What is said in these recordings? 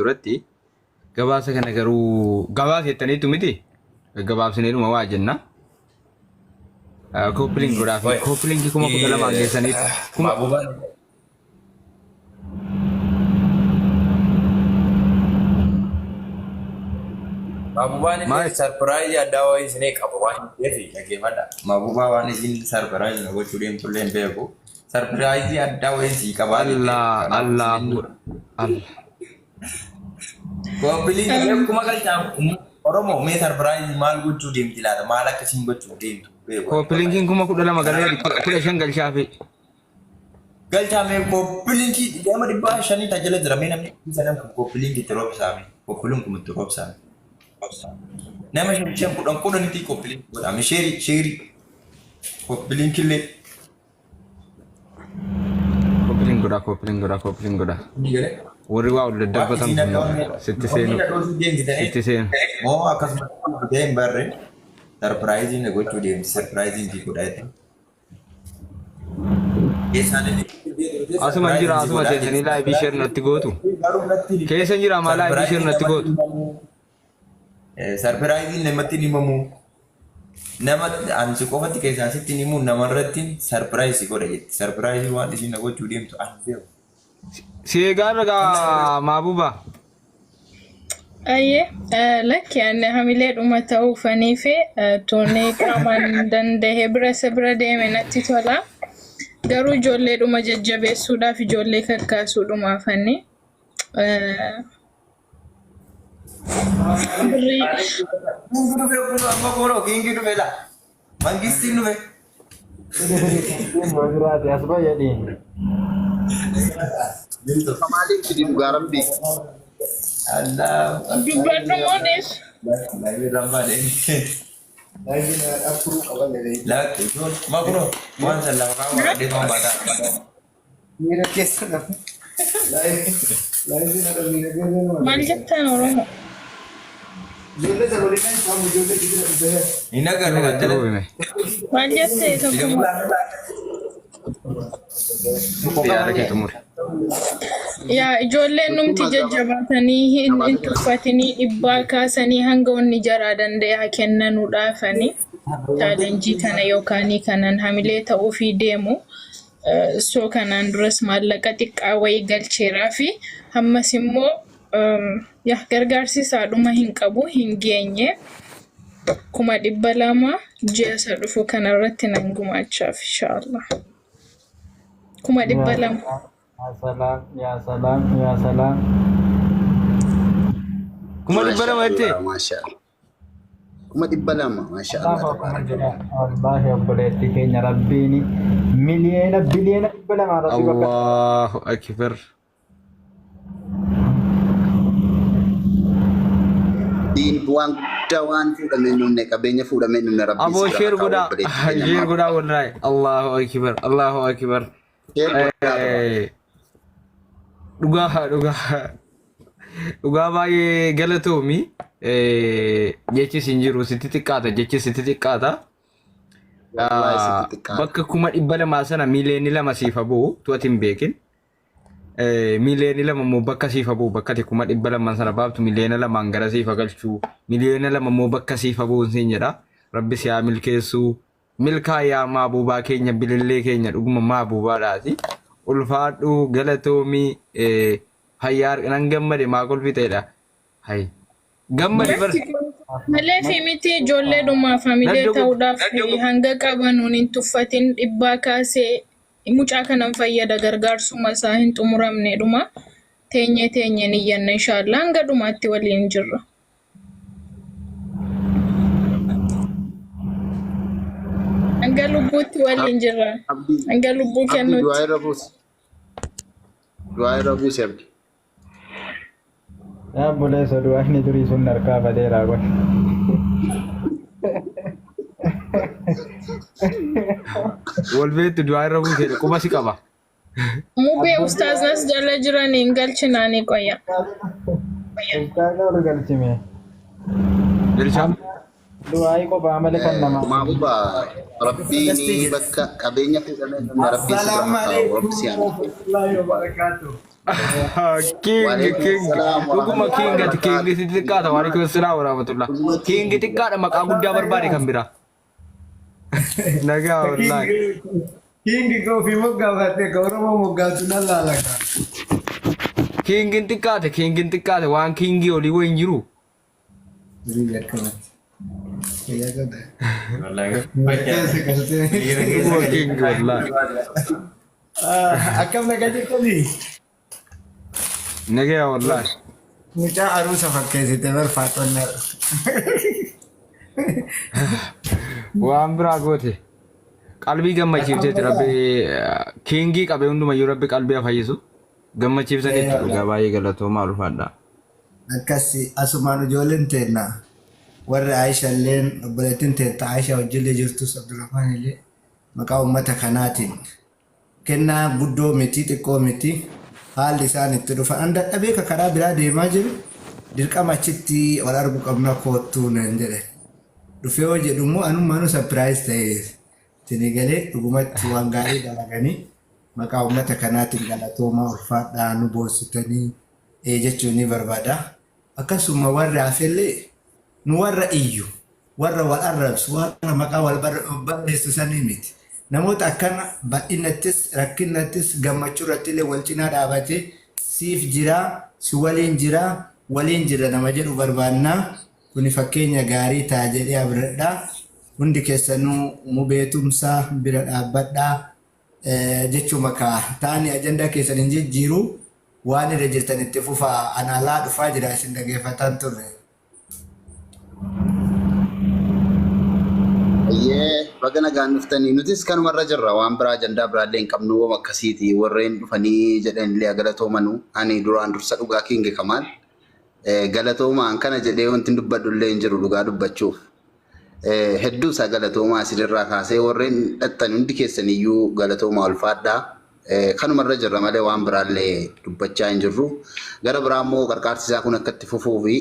duratti gabaasa kana garuu gabaasa jettaniitu miti gaggabaabsineedhuma waa jenna. Kooppilingi godhaa fi kooppilingi 12,000 geessaniitu kuma Maabubaan Maabubaan illee Maal? sarpiraayizii addaa wayii isinii qaba waan ta'eef dhaggeeffadha. Maabubaa waan isin sarpiraayizii na gochuu deemtu illee hin beeku. Sarpiraayizii addaa wayii sii qabaa jette. Allah Kanaaf Allah isin Allah. Kooppilingi akkuma galchaa Oromoo mee sarpiraayizii maal gochuu deemti laata? Maal akkasiin gochuu deemtu beeku. Kooppilingiin 12,000 galee 15 galchaafi. Galchaa mee kooppi linkii nama dhibbaa shanii tajaajila jira mee namni sadan kun kooppi linkii itti roobsaa mee kooppi linkii itti roobsaa mee. Nama shan shan kudhan kudhanitti kooppi linkii godhame sheerii sheerii kooppi linkii illee. Kooppiling godhaa kooppiling godhaa kooppiling godhaa. Ni galee. Warri waa ol Waan daddarbatan isiin akka kun onnee sitti onnee seenu na dhoosuu deemti ta'ee sitti seenu. moo akkasuma ta'ee hin barre sarpiraayiziin na gochuu deemti sarpiraayiziin fi godhaa jetti. Asuma jira asuma teessanii laayivii sheer natti gootu. Keessa jira maa laayivii sheer natti gootu. Sarpiraayiziin namatti hin himamu. Nama ani si qofatti keessaa sitti hin himu namarratti sarpiraayizii godha jetti. Sarpiraayizii waan isiin na gochuu deemtu ani beeku. Si eegaa irra gaa maabuba. Ayyee lakki ani hamilee dhuma ta'uufanii fi toonee qaamaan danda'e bira isa bira deeme natti tola. Garuu ijoollee dhuma jajjabeessuudhaaf ijoollee kakkaasuudhumaafani. Birrii Kingi dhufe kun amma kun kingi dhufe la. Mangistiin dhufe. Yoo jiraate as bayyadhi. Maaliif fidi dhugaa rabbii. Allah. Dubbadhu moo dhiisu? Laatti ma kunoo waan san lafa kaa'u waraqee waan baataa. Miira keessa nama. Laayivii nama miira keessa nama. Maal jettan Oromoo? Ijoollee sana waliin kan saamu ijoollee jibira dhufee. Hin agarre Itti gattala. roobime. Maal jette tokkummaa? Yaada kee xumuri. Yaa ijoolleen numti jajjabaatanii hin tuffatinii dhibbaa kaasanii hanga wanni jaraa danda'e haa kennanuudhaafani chaalenjii kana yookaan kanan hamilee ta'uufii deemu. So kanaan duras maallaqa xiqqaa wayii galcheeraa fi hammas immoo yaa gargaarsi isaa dhuma hin qabu hin geenye 200,000 ji'a isa dhufu kanarratti nan gumaachaaf inshaallah. 200,000. Yaa salaam yaa salaam yaa salaam. 200,000 jettee? Maasha Allah. 200,000 maasha Allah Allahu akbar tabaarakallah. jedha. Wallaahi obboleettii keenya rabbiin miliyoona biliyoona 200 rabbi bakka Allahu akbar. Diin waan guddaa waan fuudhamee hin dhumne qabeenya fuudhamee hin dhumne rabbiin Aboo si bira sheer haa kaa'u godhaa. obboleettii keenya Sheer maaf. godhaa wallahi. Allahu akbar. Allahu akbar. Sheer godhaa qaba. Dhugaa dhugaa dhugaa baay'ee galatoomi. Jechi sin jiru sitti xiqqaata jechi sitti xiqqaata. Wallaahi sitti xiqqaata. Bakka 200,000 sana 2 miliyoona siif haa bu'u tu ati hin beekin. 2 miliyoona immoo bakka siif haa bu'u bakka ati 200,000 sana baaftu 2 miliyoonaan gara siif haa galchu 2 miliyoona immoo bakka siif haa bu'u siin jedha. Rabbi si haa milkeessu. Milkaa yaa maabuubaa keenya bilillee keenya dhuguma maabuubaadhaati. Ulfaadhu galatoomi fayyaa nan gammade maa kolfiteedha. Hay. Gammade bar. Malee fi miti ijoollee dhumaaf hamilee Nadda ta'uudhaaf hanga qabanuun hin tuffatin dhibbaa kaasee mucaa kanan fayyada gargaarsuma isaa hin xumuramne dhuma teenyee teenyeen iyyanna inshaallah hanga dhumaatti waliin jirra. Hanga lubbuutti waliin jirra. Abdii Hanga lubbuu Abdii du'aa kennuutti. irra buusi. Du'aa irra buusi Abdii. Yaa obboleessa du'aa inni durii sun harkaa badeera kun. Wal beektu du'aa irra buusee quba si qaba. Mubee ustaaznas jala jiran hin galchinaanii qoyya. Ustaaza ol galchime. Galchaa. Du'aa'ii qophaa malee kan namaa. Maabuba rabbiin bakka qabeenya fuudhamee dhumne rabbiin si bira Assalaamu haa kaa'u rabbi si alaikum haa milkeessu. warahmatullahi wabarakatuh. King Waalaikum king salaam wa dhuguma rahmatullahi king wa ati king barakaatuh. si xiqqaata. Waalaikum salaam wa rahmatullah. Dhuguma King king. xiqqaadha maqaa guddaa barbaade kan biraa. Nagaa wallaahi. Kingi ka ofii moggaafatte ka Oromoo moggaatu nan laala ka. Kingin xiqqaate kingin xiqqaate waan kingii olii wayin jiru. Durii akkamatti. Fayyaa qabda. Wallaahi. Keessa galtee. Dhuguma king wallaahi. Akkam nagaa jirtanii? Nagaa wallaahi. Mucaa aruusa fakkeessite barfaaxonnaa. Waan biraa goote. Qalbii gammachiifteetti rabbi kingii qabee hundumayyuu rabbi qalbii haa fayyisu. Gammachiifsaniitti dhugaa baay'ee galatoomaa ulfaadha. Akkas asumaan ijoolleen teenna warri Aisha illeen obboleettiin teetta Aisha wajjillee jirtus Abdurrahmaan illee maqaa uummata kanaatiin kennaa guddoo miti xiqqoo miti haalli isaan itti dhufan an dadhabee ka karaa biraa deemaa jiru dirqama achitti wal argu qabna koottuu nan jedhe dhufee yoo jedhu immoo anummaanuu surprise ta'e isin galee dhugumatti waan gaarii dalaganii maqaa uummata kanaatiin galatoomaa ulfaadhaa nu boonsitanii jechuun ni barbaada. Akkasuma warri hafellee nu warra iyyu, warra wal arrabsu, warra maqaa wal balleessu sanii miti. Namoota akkana bal'inattis, rakkinattis, gammachuu irratti illee wal cinaa dhaabatee siif jiraa, si waliin jiraa, waliin jira nama jedhu barbaannaa. Kuni fakkeenya gaarii ta'a jedhee abdadha. Hundi keessanuu mubeetumsaa bira dhaabbadhaa jechuma kaa taani ajandaa keessan hin jijjiiru waan irra jirtan itti fufaa ana alaa dhufaa jira isin dhageeffataan turre. Ayyee baga nagaan dhuftanii nutis kanumarra jirra waan biraa ajandaa biraallee hin qabnu wama akkasiiti warreen dhufanii jedhan illee galatoomanuu ani duraan dursa dhugaa King Kamaal galatoomaan kana jedhee wanti dubbadhu illee hin jiru dhugaa dubbachuuf. Hedduu isaa galatoomaa isinirraa kaasee warreen dhattan hundi keessaniyyuu galatoomaa ulfaadhaa. Kanumarra jirra malee waan biraallee dubbachaa hin jirru. Gara biraa immoo qarqaarsi isaa kun akka itti fufuu fi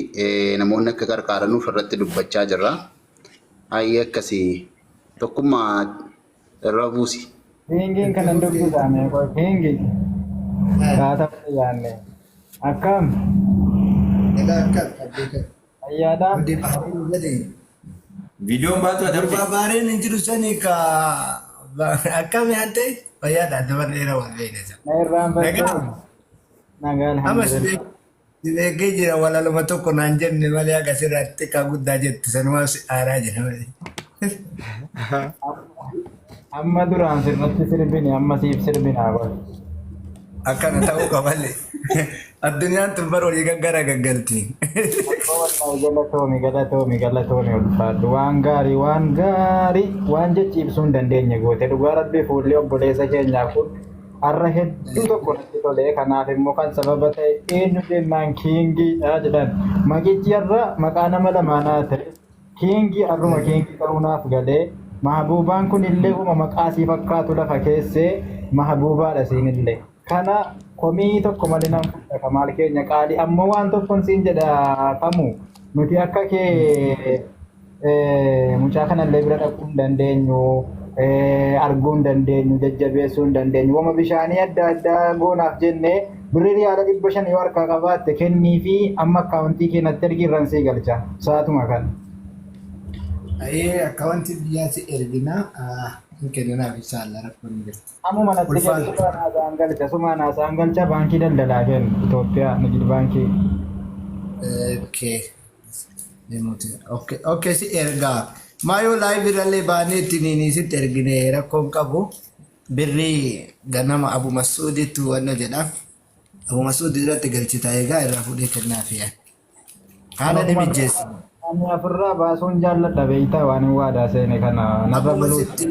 namoonni akka qarqaaranuuf irratti dubbachaa jirra. Hayyee akkasii tokkummaa irra buusi. Kingiin kanan dubbisaame qoy kingi. Kaata yaanne. Akkam Nagaa akkam abdii kan. fayyaadhaa? Abdii baareen jedhe. Viidiyoon baatu ati Durbaa baareen hin jiru sanii ka akkam yaadde fayyaadha dabar dheeraa wal beekne isa. Na irraanfattee? Nagaa Nagaa amma si alhamdulillah. beekee jira walaluma tokko naan jenne malee haga sirraa xiqqaa guddaa jettu sanumaa si aaraa jira malee. Amma duraan sirratti sirbine amma siif sirbinaa qoy. Akkana ta'uu qaballe. Addunyaan tun bar olii gaggara gaggalti. Abbaa wallahi galatoomi galatoomi galatoomi ulfaadhu waan gaarii waan gaarii waan jechi ibsuu hin dandeenye goote dhugaa rabbii fuulli obboleessa keenyaa kun har'a hedduu tokko natti tole kanaaf immoo kan sababa ta'e eenyu jennaan kiingiidha jedhan maqichi har'a maqaa nama lamaanaa ta'e Kiingi har'uma kiingii ta'uu naaf galee Mahbuubaan kun illee uma maqaa sii fakkaatu lafa keessee Mahbuubaadha siin illee. Kana komii tokko malee nan fudha Kamaal keenya qaali ammoo waan tokkon siin jedha kamu nuti akka kee mucaa kanallee bira dhaquu hin dandeenyu arguu hin dandeenyu jajjabeessuu hin dandeenyu wama bishaanii adda addaa goonaaf jennee birrii riyaala 500 yoo harkaa qabaatte kenniifi amma akkaawuntii kee natti ergi irran sii galcha sa'aatuma kana. Ayee akkawantii biyyaa si ergina hin kenninaaf inshallah rakkoon hin jirtu. Ammuma natti kenni Ulfaadhu. sumaan haasa'an galcha sumaan haasa'an galcha baankii daldalaa kenni Itoophiyaa nigid baankii. Okay. Deemuuti. Okay, okay si ergaa. Maayoo live irrallee baanee ittiin sitti ergine rakkoon qabu. Birrii ganama Abu Masuuditu wanna jedha. Abu Masuudi irratti galchita egaa irraa fuudhee kennaafi. Haala ni mijjeessa. Ani afirraa baasuun jaalladha beektaa waan hin waadaa seene kana narra Abu buluu. Masitti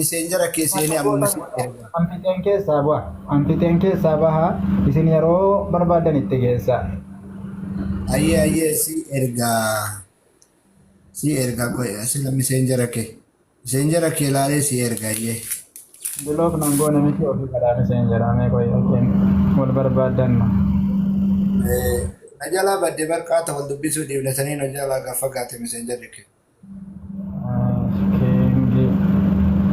miseenjara kee seenee Abu Masitti erga. Anfixeen keessaa bu'a. Anfixeen keessaa baha isin yeroo barbaadan itti geessaa. Ayyee ayyee si ergaa. Si ergaa qoy asila miseenjara kee. Miseenjara kee laalee si erga ayyee. Bilook nan goone miti ofii kadhaa miseenjara mee qoy yookiin wal barbaaddanna. Na jalaa badde barqaata wal dubbisuu dhiifne sanii na jalaa gaafa fagaate miseenjarri kee. Kingi.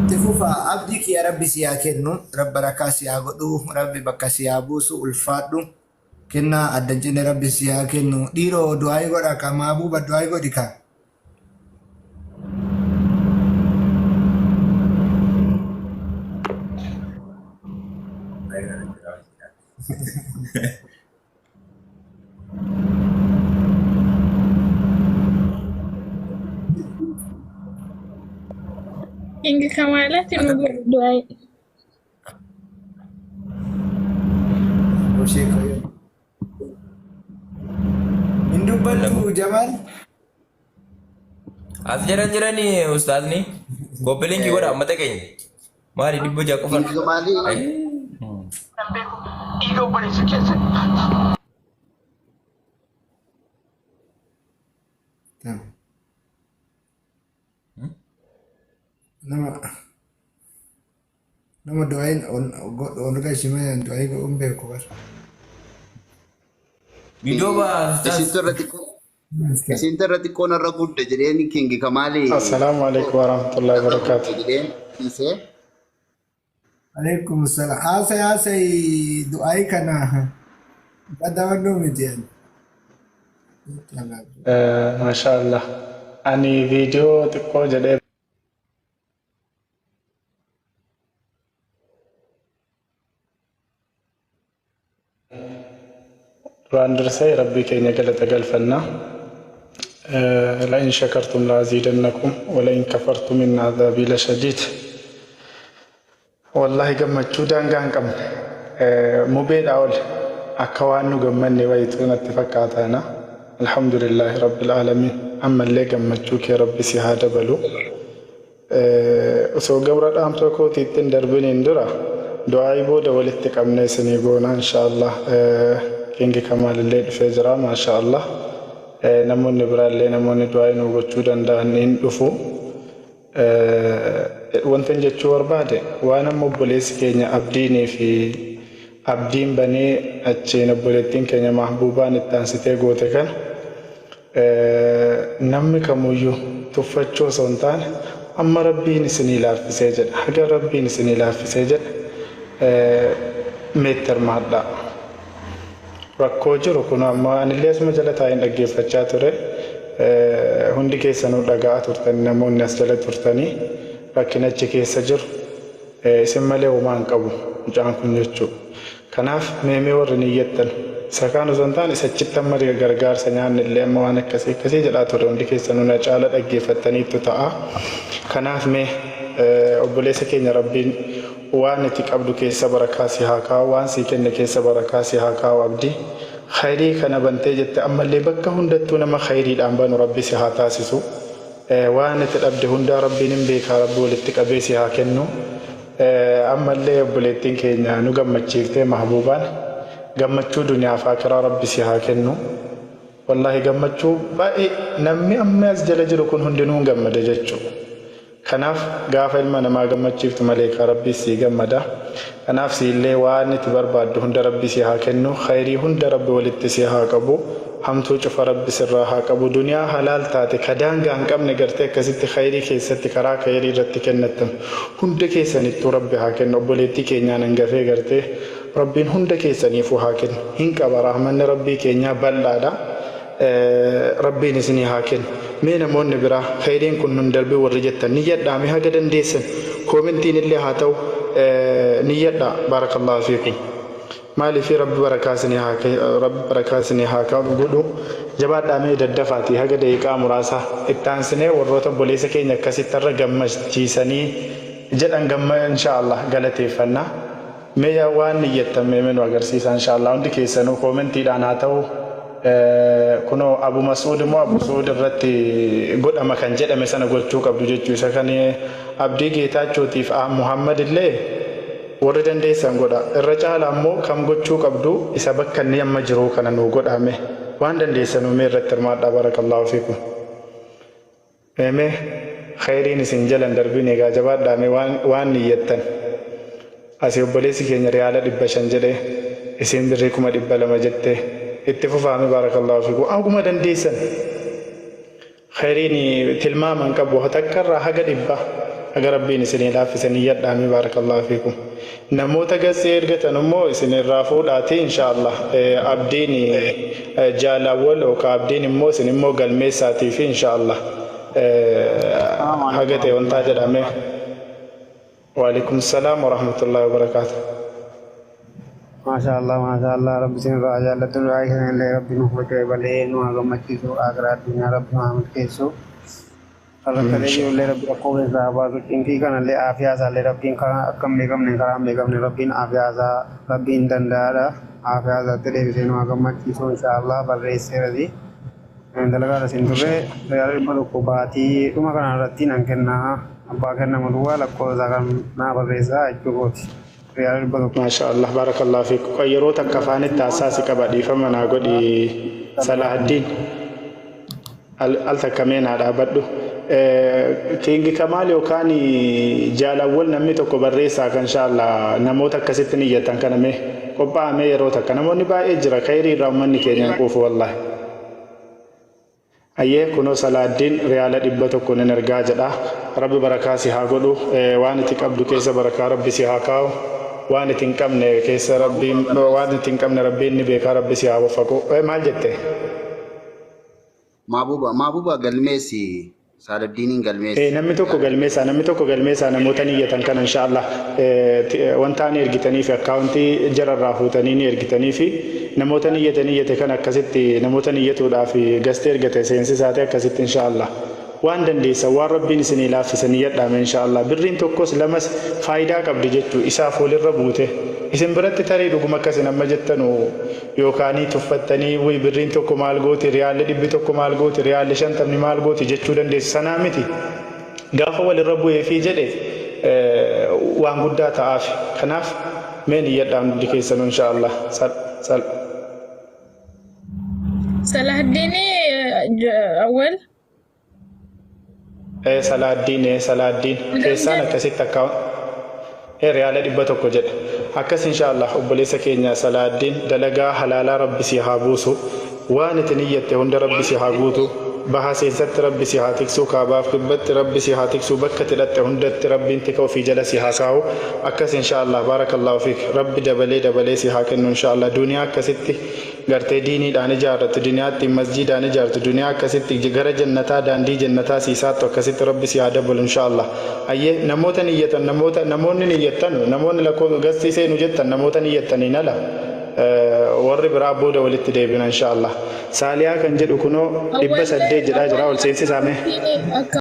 Itti Fufa abdii kiyya, Rabbi si haa kennu, Rabbi barakaa si haa godhu, Rabbi bakka si haa buusu, ulfaadhu. Kennaa adda hin cinne Rabbi si haa kennu. Dhiiroo, du'aayii godha ka, Maabuuba, du'aayii godhi ka. Ingi Kamaalaatti nu godhu du'aayi. Goshee koyoo. Hin dubbattu, Jamaal? As jiran jiranii ustaazni. Copy link godha uummata keenya. Maali, 600 qofa? King Kamaalii. Nan beeku dhiiga obboleessa keessan. Nama du'aayin ol galchi malee du'aayii godhuun beeku bara. Viidiyoo baa ustaaz. Isintu irra xiqqoo narra gudda jedheen King Kamaalii. Assalaamu alaikum warahmatullahi wabarakatuh. Jedheen dhiisee. Alaikum salaam. Haasa'e haasa'e, du'aayii kana badawannoo miti ani. Maasha Allah. Ani viidiyoo xiqqoo jedhee duraan dursee Rabbii keenya galata galfanna. لئن شكرتم لأزيدنكم ولئن كفرتم إن عذابي لشديد. Wallahi gammachuu daangaa hin qabne. Mubeedhaa ol akka waan nu gammanne wayituu natti fakkaataana. Alhamdulillahi Rabbil Aalamiin. Ammallee gammachuu kee Rabbi si haa dabalu. Osoo gabra dhaamsa kootiitti hin darbiniin dura du'aayii booda walitti qabnee isinii goona inshaallah. King Kamaalillee dhufee jira, maasha Allah. Namoonni biraallee, namoonni du'aayii nuu gochuu danda'an hin dhufu. Wanti jechuu barbaade, waan amma obboleessi keenya Abdiinii fi Abdiin banee achiin obboleettiin keenya Mahbuubaan itti aansitee goote kana namni kamuyyuu tuffachuu osoo hin taane, amma Rabbiin isinii laaffisee jedha, haga Rabbiin isinii laaffisee jedha meetti hirmaadhaa. Rakkoo jiru kun amma anillee asuma jala taa'een dhaggeeffachaa ture. Hundi keessanuu dhaga'aa turtanii, namoonni as jala turtanii, rakkina achi keessa jiru isin malee homaa hin qabu mucaan kun jechuudha. Kanaaf meemee warri niyyattan isa kaan osoo hin taane isa achitti amma gargaarsa nyaanni illee amma waan akkasii akkasii jedhaa ture, hundi keessanuu na caala dhaggeeffattaniittu ta'a. Kanaaf mee obboleessa keenya, Rabbiin waan itti qabdu keessa barakaa si haa kaa'u, waan sii kenne keessa barakaa si haa kaa'u. Abdii khayrii kana bantee jette, ammallee bakka hundattuu nama khayriidhaan banu Rabbi si haa taasisu. Waan itti dhabde hundaa Rabbiin hin beekaa, Rabbi walitti qabee si haa kennu. Ammallee obboleettiin keenya nu gammachiiftee, Mahbuubaan, gammachuu duniyaa fi akiraa Rabbi si haa kennu. Wallaahi gammachuu baay'ee namni amma as jala jiru kun hundinuu hin gammade jechuudha. Kanaaf gaafa ilma namaa gammachiiftu maleekaa Rabbiis sii gammada. Kanaaf siillee waan itti barbaaddu hunda Rabbi si haa kennu. Khayrii hunda Rabbi walitti si haa qabu. Hamtuu cufa Rabbi sirraa haa qabu. Duniyaa halaal taate ka daangaa hin qabne gartee akkasitti khayrii keessatti karaa khayrii irratti kennattan hunda keessanittuu Rabbi haa kennu. Obboleettii keenyaan hangafee gartee Rabbiin hunda keessaniifuu haa kennu. Hin qaba, rahmanni Rabbii keenyaa bal'aadha. Rabbiin isinii haa kennu. Mee namoonni biraa khayriin kun nun darbin warri jettan niyyadhaa, mee haga dandeessan koomentiin illee haa ta'u niyyadhaa. Baarakallaahu fiikum. Maaliif, Rabbi barakaa isinii haa godhu. Jabaadhaa, mee daddafaatii haga daqiiqaa muraasa itti aansinee warroota obboleessa keenya akkasitti har'a gammachiisanii jedhan gamma inshaallah galateeffanna. Mee yaa waan niyyattan mee nu agarsiisa inshaallah, hundi keessanuu koomentiidhaan haa ta'u. Kunoo Abu Mas'uud immoo Abu Su'uud irratti godhama kan jedhame sana gochuu qabdu jechuu isa kan Abdii Geetaachuutiif Muhammad illee warri dandeessan godha. Irra caala ammoo kam gochuu qabdu, isa bakka inni amma jiruu kana nuu godhame waan dandeessanuu mee irratti hirmaadhaa. Barakallahu fiikum. Mee khayriin isin jalan darbin egaa, jabaadhaa mee waan niyyattan. Asii obboleessi keenya riyaala 500 jedhe, isiin birrii 200,000 jette, itti fufaame. Barakallahu fiikum, haguma dandeessan. Khayriin tilmaama hin qabu, takka irraa haga dhibba. Haga Rabbiin isinii laaffise niyyadhaa mee barakallahu fiikum. Namoota gatsee ergatan immoo isin irraa fuudhaatii inshaallah abdiin jaal awwal yookaan abdiin immoo isin immoo galmeessaatii fi inshaallah haga ta'e wantaa jedhamee. Waalaikum salaam warahmatullahi wabarakaatu. Maashaa Allah maashaa Allah rabbi isin irraa haa jaallatu du'aa keessan illee rabbi nuuf qeebalee nu haa gammachiisu aakiraa addunyaa rabbi nu haa milkeessu kan rakkatee jiru illee rabbi rakkoo keessaa haa baasu cinqii kana illee aafiyaa isaa illee rabbiin karaa akka hin beekamne karaa hin beekamne rabbiin aafiyaa isaa rabbiin danda'aadha aafiyaa isaatti deebisee nu haa gammachiisu inshaa Allah barreesseerasi Dalagaa irra sin turre riyaala 100 baatii dhuma kana irratti nan kenna abbaa kennamu duwwaa lakkoofsa isaa kan naa barreessaa jechuu kooti riyaala 100. Maashaa Allah baarakallahu fiik qoy yeroo takka afaanitti haasaa si qaba dhiifama naa godhi Salahaddiin al al takka mee naa dhaabadhu King Kamaal yookaan Jaal Awwal namni tokko barreessaa kan inshaa Allah namoota akkasitti niyyattan kana mee qophaa'a mee yeroo takka namoonni baay'ee jira khayrii irraa ummanni keenya hin quufu wallaahi. Hayyee kunoo Salaaddiin riyaala 100 nan ergaa jedha. Rabbi barakaa si haa godhu. Waan ati qabdu keessa barakaa Rabbi si haa kaa'u. Waan ati hin qabne keessa Rabbiin waan ati hin qabne Rabbiin ni beekaa Rabbi si haa waffaqu. Maal jette? Maabuba maabuba galmeessi Saaladdiiniin galmeessi. Namni tokko galmeessaa namni tokko galmeessaa namoota niyyatan kana insha Allah wantaa ni ergitaniifi akkaawuntii jararraa fuutanii ni ergitaniifi namoota niyyate niyyate kana akkasitti namoota niyyatuudhaaf gastee ergate seensisaate akkasitti insha Allah waan dandeessan waan rabbiin isinii laaffise niyyadhaame insha Allah birriin tokkos lamas faayidaa qabdi jechuu isaaf walirra buute isin biratti tarii dhuguma akka isin amma jettanu Yookaanii tuffattanii wuy birriin tokko maal gooti, riyaalli 100 maal gooti, riyaalli shantamni maal gooti jechuu dandeessu. Sanaa miti. Gaafa walirra bu'eefii jedhe waan guddaa ta'aafi. Kanaaf mee niyyadhaa hundi keessanuu inshaa Allah. Sal. Sal. Salahaddini Awwal. Ee Salaaddiin ee Salaaddiin Hagam keessaan jedhe? akkasitti akka ee riyaala 100 jedhe akkas insha Allah obboleessa keenya Salaaddiin dalagaa halaalaa rabbi si haa buusu waan ati niyyatte hunda rabbi si haa guutu baha seensatti rabbi si haa tiksu kaabaaf kibbatti rabbi si haa tiksu bakka ati dhaqxe hundatti rabbiin tika ofii jala si haa kaa'u akkas insha Allah barakallahu fiik rabbi dabalee dabalee si haa kennu insha Allah duniyaa akkasitti gartee diiniidhaan ijaarrattu duniyaa ittiin masjiidaan ijaartu duniyaa akkasitti gara jannataa daandii jannataa sii saaxxu akkasitti rabbi sii haa dabalu inshaa Allah hayyee namoota niyyatan namoota namoonni niyyattanu namoonni lakkoo gastii seenu jettan namoota niyyattaniin ala warri biraa booda walitti deebina inshaa Allah saaliyaa kan jedhu kunoo Awwallee 800 jedhaa jira awwal ol seensisaa mee. akkaawuntiin akka.